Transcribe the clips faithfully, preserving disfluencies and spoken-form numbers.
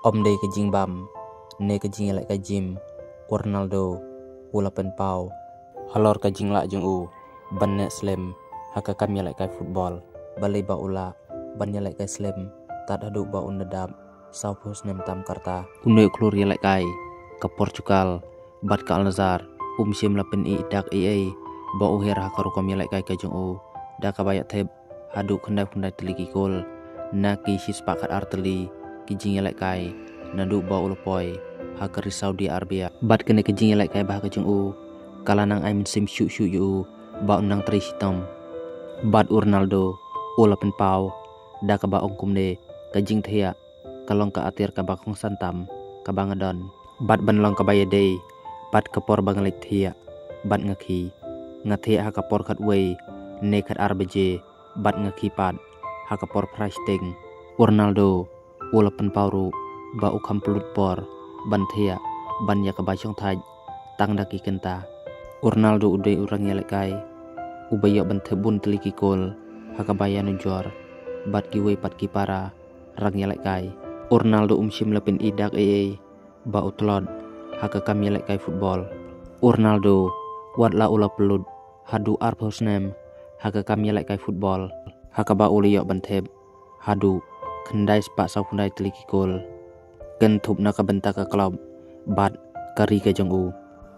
Ym dei ka jingbam ne ka jingïalehkai gym u Ronaldo u la pynpaw halor ka jinglah jong u ban neh slem ha ka kam ïalehkai football, balei ba u lah ban ïalehkai slem tad haduh ba un da dap sawphew snem tam ka rta. Une u khlur ïalehkai ka Portugal bad ka Al Nassr um shym la pyn-i dak ei ei ba u her ha ka rukom ïalehkai ka jong u, da kaba ïoh thep haduh khyndai phew khyndai tylli ki kol na ki shispah khatar tylli ki jingïalehkai naduh ba u la poi ha ka ri Saudi Arabia. Bad kane ka jingïalehkai bha ka jong u ka la nang ai mynsiem shuh shuh ïa u ba un nang trei shitom. Bad u Ronaldo u la pynpaw da kaba ong kumne: ka jingthiah ka long ka atiar kaba kongsan tam kaba nga don, bad ban long kaba ïadei bad ka por ba nga leit thiah bad nga khie. Nga thiah ha ka por khatwei ne khatar baje bad nga khie pat ha ka por phra shiteng. U Ronaldo u la pynpaw ruh ba u kham pynlut por ban thiah ban ïa kaba shongthait tang da ki kynta. U Ronaldo u dei u rangïalehkai uba ïoh ban thep bun tylli ki kol ha kaba ïanujor bad kiwei pat ki para rangïalehkai. U Ronaldo um shym la pyn-i dak ei ei ba u tlot ha ka kam ïalehkai football. U Ronaldo wat la u la pynlut haduh arphew snem ha ka kam ïalehkai football, ha kaba u la ïoh ban thep haduh khyndai spah saw khyndai tylli ki kol, kynthup na ka bynta ka club bad ka ri ka jong u.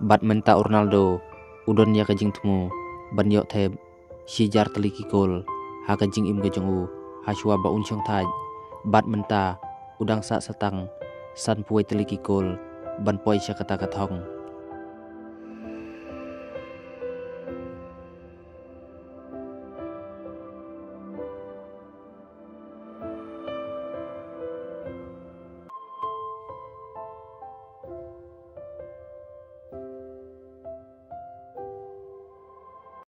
Bad mynta u Ronaldo u don ïa ka jingthmu ban ïoh thep shi hajar tylli ki kol ha ka jingim ka jong u ha shuwa ba un shongthait. Bad mynta u dang sah satang sanphew tylli ki kol ban poi sha kata ka thong.